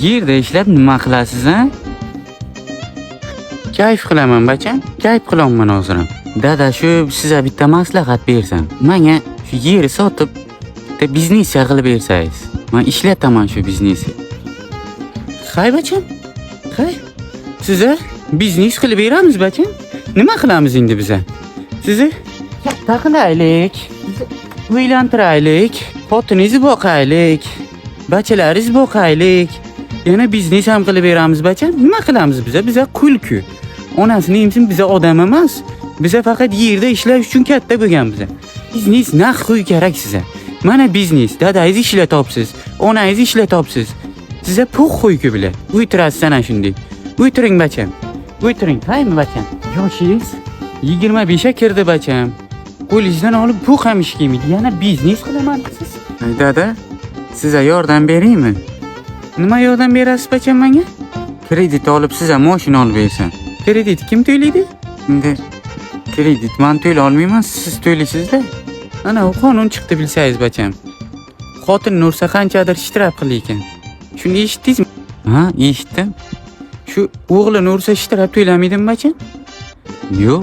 Yerda ishlab nima qilasiz, a? Kayf qilaman, bacham. Kayf qilaman hozir ham. Dada, shu sizga bitta maslahat bersam. Menga shu yerni sotib, bitta biznes qilib bersangiz. Men ishlataman shu biznesni. Hay bacham. Hay. Siza biznes qilib beramiz, bacham. Nima qilamiz endi biza? Sizni katta qilaylik. Sizni uylantiraylik. Xotiningizni boqaylik. Bachalaringizni boqaylik. Yana biznes ham qilib beramiz, bacham. Nima qilamiz biza? Biza qul-ku. Onasini emsin, biza odam emas. Biza faqat yerda ishlash uchun katta bo'lgan biza. Biznes naqd kerak siza. Mana biznes, dadangiz ishlatopsiz, onangiz ishlatopsiz. Siza похуй-ku bular. O'tirasiz ana shunday. O'tiring bacham. O'tiring, haymi bacham? Yoshingiz 25 ga kirdi bacham. Qo'lingizdan olib bu ham ish kelmaydi. Yana biznes qilaman siz. Dada, sizga yordam beraymi? Nima yordam berasiz bacham menga? Kredit olib sizga mashina olib bersam. Kredit kim to'laydi? Endi kredit man to'lay olmayman, siz to'laysiz-da. Ana u qonun chiqdi bilsangiz bacham. Xotin ursa qanchadir shtraf qil ekan. Shuni eshitdingizmi? Ha, eshitdim. Shu o'g'lini ursa shtraf to'lamaydimi bacham? Yo'q.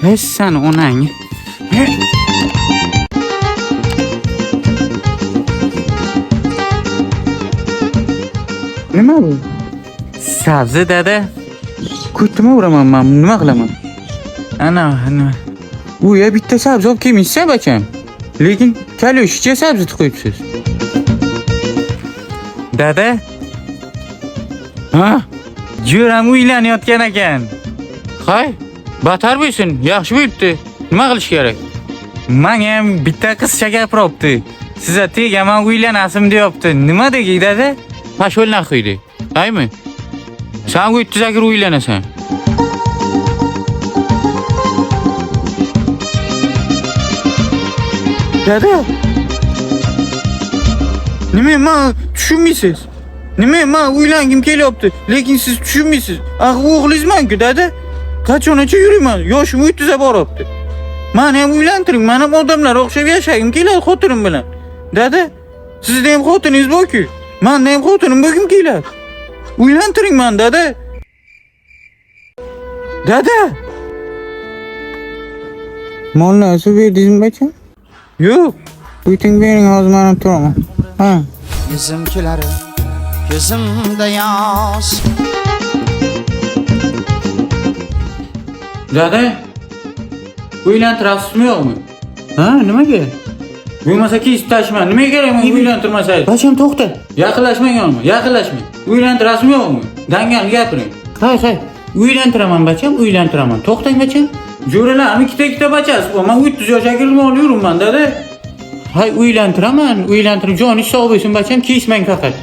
Hech san onang. Nima bu? Sabzi dada. Ko'timi uraman man, nima qilaman? Ana, nima? Uya bitta sabzi olib kelmaysiz bacham. Lekin kaloshicha sabzi qo'yibsiz. Dada. Ha? Jo'ram uylanayotgan ekan. Hay, batar bo'lsin, yaxshi bo'libdi. Nima qilish kerak? Menga ham bitta qizcha gapiribdi. Sizga tegaman uylanasim deyapti. Nima degi dada? Пошёл нахуй de. Haymi? San 30 ga kirib uylanasan. Dada. Nima man tushunmaysiz? Nima man uylangim kelyapti, lekin siz tushunmaysiz. Axir o'g'lingizman-ku dada. Qachongacha yuribman? Yoshim 30 ga boryapti. Mani ham uylantiring, men ham odamlar o'xshab yashagim keladi xotinim bilan. Dada, sizni ham xotiningiz bor-ku. Meni ham xotinim bo'lgim keladi. Uylantiring mani, dada. Dada. Molni suv berdingizmi bacham? Yo'q. Uyting bering, hozir men ham turaman. Ha. Yuzim kular, ko'zimda yosh. Dada, uylantirasizmi yo'qmi? Ha, nimaga? Bo'lmasa kesib tashma. Nimaga kerak menga uylantirmasangiz? Bacham to'xta. Yaqinlashmang yonima, yaqinlashmang. Uylantirasizmi yo'qmi? Dangalni gapiring. Hay, hay. Uylantiraman bacham, uylantiraman. To'xtang bacham. Jo'ralarim ikkita-ikkita bachasi bor. Men 30 yoshga kirib yuribman, dada. Hay, uylantiraman, uylantirib joningiz sog' bo'lsin bacham, kesmang faqat.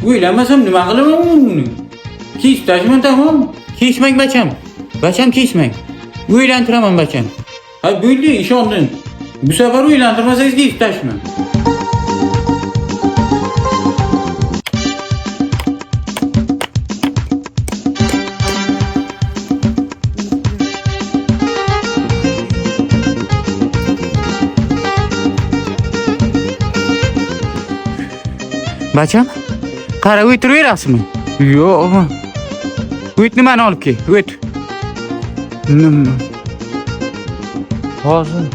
Uylanmasam nima qilaman uni? Kesib tashman tamom. Kesmang bacham. Bacham kesmang. Uylantiraman bacham. Ha bo'ldi, ishondim. Bu safar uylantirmasangiz kesib tashman. Bacham, qara o'tiraverasizmi? Yo'q. O't nimani olib kel, o't. Nima? Hozir.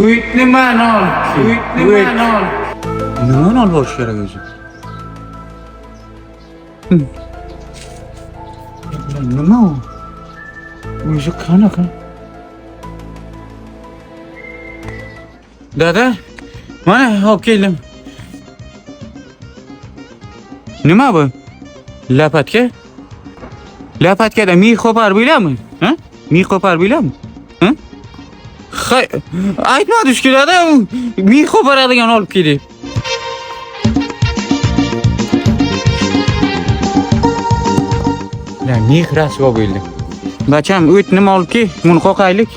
O't nimani olib kel? O't nimani olib? Nimani olib borish kerak o'zi? Nima u? O'zi qanaqa? Dada, mana olib keldim. Nima bu? Lapatka? Lapatkada mix qo'par bo'ladimi? Ha? Mix qo'par bo'ladimi? Ha? Hay, aytmadi-ku dada, mix qo'paradigan olib kel deb. Ya, mix rasvo bo'ldi. Bacham, o't nima olib kel, buni qoqaylik.